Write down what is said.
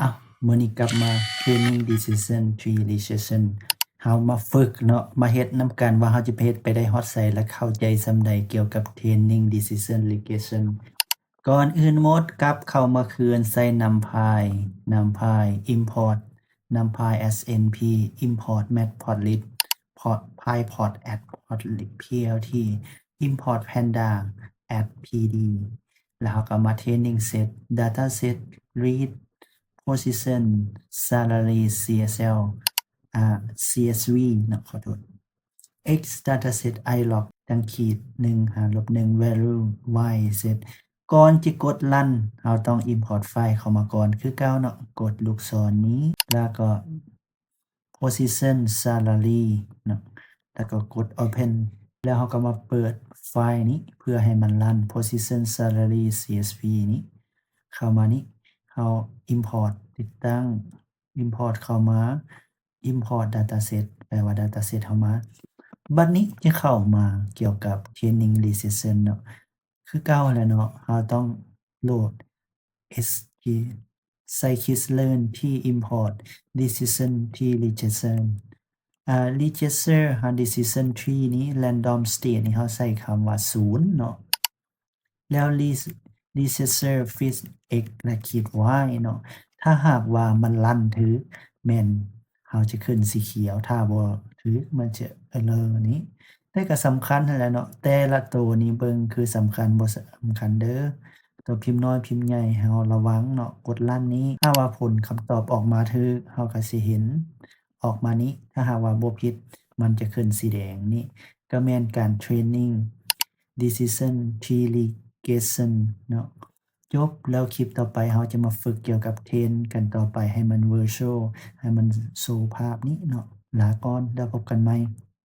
ອ້າວ ມື້ນີ້ກັບມາ Training Decision Tree Regression ເຮົາມາຝຶກເນາະ ມາເຮັດນຳກັນວ່າເຮົາຈະເຮັດໄປໄດ້ຮອດໃສ ແລະ ເຂົ້າໃຈສ່ຳໃດກ່ຽວກັບ Training Decision Regression. ກ່ອນອື່ນໝົດ ກັບເຂົ້າມາຄືນໃສ່ NumPy, NumPy import, NumPy S N P, import Matplotlib, PyPlot, add Plotly P L T, import Panda, add P D ແລ້ວເຮົາກໍມາ training set, dataset, read, position, salary, C S L, ອາ C S V ເນາະ ຂໍໂທດ x dataset, ilog ຕັ້ງຂີດ ໜຶ່ງຫາລົບໜຶ່ງ value, y set. ກ່ອນຈະກົດ run ເຮົາຕ້ອງ import file ເຂົ້າມາກ່ອນຄືເກົ່າເນາະ ກົດລູກສອນນີ້ ແລ້ວກໍ position, salary ເນາະ ແລ້ວກໍກົດ open ແລ້ວເຮົາກໍມາເປີດ file ນີ້ເພື່ອໃຫ້ມັນ run position, salary, C S V ນີ້ ເຂົ້າມານີ້ ເຮົາ import ຕິດຕັ້ງ import ເຂົ້າມາ import dataset ແປວ່າ dataset ເຮົາມາ. ບັດນີ້ຈະເຂົ້າມາກ່ຽວກັບ training regression ເນາະ ຄືເກົ່າແຫຼະເນາະ ເຮົາຕ້ອງໂຫຼດ S Q ໃສ່ scikit-learn T import decision T regression ອາ regression ຫາ decision tree ນີ້ random state ນີ້ເຮົາໃສ່ຄຳວ່າ ศูນย์ ເນາະ ແລ້ວ re- regression fix x ແລະ fix y ເນາະ ຖ້າຫາກວ່າມັນ run ຖືກ ແມ່ນເຮົາຈະຂຶ້ນສີຂຽວ ຖ້າບໍ່ຖືກ ມັນຈະ error ນີ້ ແຕ່ກໍສຳຄັນຫັ້ນແຫຼະເນາະ ແຕ່ລະໂຕນີ້ເບິ່ງຄືສຳຄັນບໍ່ສຳຄັນເດີ້ ໂຕພິມນ້ອຍພິມໃຫຍ່ເຮົາລະວັງເນາະ ກົດ run ນີ້ ຖ້າວ່າຜົນຄຳຕອບອອກມາຖືກ ເຮົາກໍຊິເຫັນອອກມານີ້ ຖ້າຫາກວ່າບໍ່ຜິດ ມັນຈະຂຶ້ນສີແດງນີ້ ກໍແມ່ນການ training decision tree regression ເນາະ. ຈົບແລ້ວ ຄລິບຕໍ່ໄປເຮົາຈະມາຝຶກກ່ຽວກັບ train ກັນຕໍ່ໄປ ໃຫ້ມັນ virtual ໃຫ້ມັນໂຊພາບນີ້ເນາະ. ລາກ່ອນ ແລ້ວພົບກັນໃໝ່.